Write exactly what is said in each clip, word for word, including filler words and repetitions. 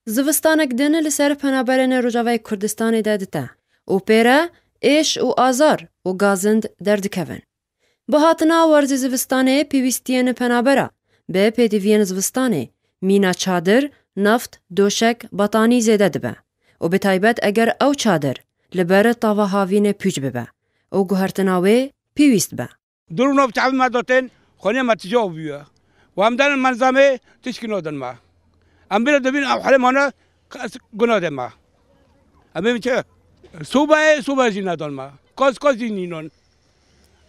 Zivistanek din li ser penaberên Rojavayê Kurdistanê de dite û pê re êş û azar û gazind derdikevin. Bi hatina werzê zivistanê pêwîstiyên penabera bi pêdiviyên zivistanê, mîna çadir, neft, doşek, batanî zêde dibe û bi taybet eger ew çadir li ber tava havînê pûç bibe û guhertina wê pêwîst be. Durum nav çavê me dotin, xonê me tije bûye. Û em derin menzamê tişkî nodin me. Em bire dibîn ew hale mane, qas guna de me. Em ê çi? Sobayê, soba jî nedon me. Koz, koz jî nînon.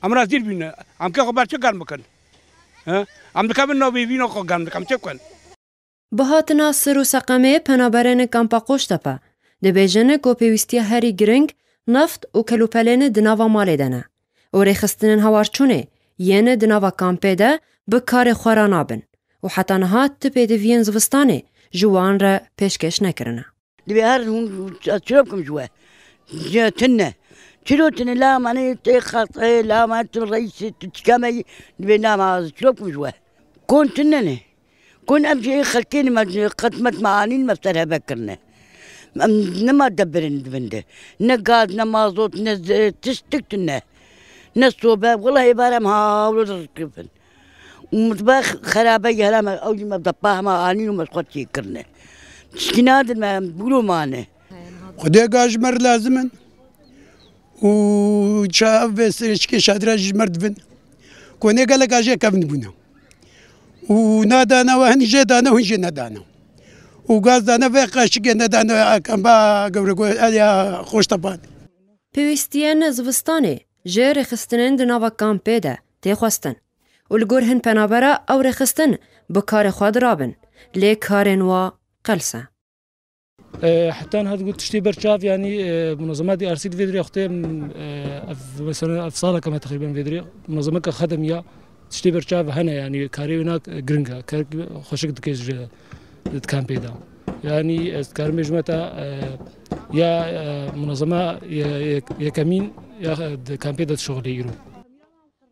Em razî bîne. Em ke xwe ber çi germ bikin? He? Em dikevin navê vîna xwe germ dikin. Em çi bikin? Bi hatina sir û seqemê penaberên kampa Qoştepe dibêjin ku pêwîstiya herî giring neft û kelûpelên di nava malê de ne û rêxistinên hawarçûnê yên di nava kampê de bi karê xwe re nabin û heta niha ti pêdiviyên zivistanê ji wan re pêşkêş nekirine. Divê her hûn ez çilo bikim ji we. Ji tune. Çilo tune la me ne tê xelqê, la me tu reîsî, tu çika me yî, divê la me ez çilo bikim ji we. Kon tune ne. Kon em jî ê xelkê ne me, qet me, me anîn me ser heve kirine. Em ne me debirin di vin de. Ne gaz, ne mazot, ne z-, tiştik tune. Ne sobe, wela êvar em hawlo dikevin. Û mitbex xerabe ye, hela me, ew jî me depa hema anîn û me xwe çêkirine. Tişkî nadin me, em bûro mane. Xwedê gaz ji me re lazim in. Û ça ev vê sirêçikê şadira jî ji me re divin. Konê gelek a jê kevin bûne. Û nadane we hin jê dane, hin jê nedane. Û gaz dane vê qaşikê nedane, kamba gewre go-, ya Qoştepan. Pêwîstiyên zivistanê ji rêxistinên di nava kampê de tê xwestin û li gor hin penabera ew rêxistin bi karê xwe dirabin, lê karên wa qels e. E, heta niha digot tiştê ber çav, yanî, e, munezema D R C di vê dirê xwe tê, e, ev, mesela, ev saleke me teqrîben vê dirê, munezemeke xedem ya, tiştê ber çav hene, yanî karê wina giring e, ker xweşik dike ji di kampê de. Yanî ez dikarim bêjim te, e, ya, e, munezema ye-, ye-, yekemîn ya, e, di kampê de dişuxulê îro.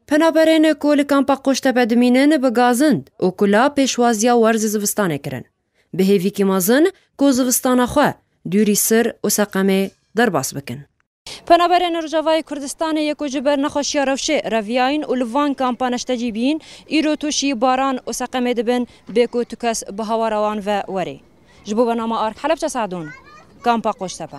Penaberên ku li kampa Qoştepe dimînin bi gazind û kula pêşwaziya werzê zivistanê kirin. Bi hêvîkî mezin ku zivistana xwe dûrî sir û seqemê derbas bikin. Penaberên Rojavayê Kurdistanê yê ku ji ber nexweşiya rewşê reviyayîn û li van kampa neştecî bîyîn, îro tûşî baran û seqemê dibin, bê ku tu kes bi hawara wan ve werê. Ji bo bernama Ark Helebçe Sadûn, kampa Qoştepe.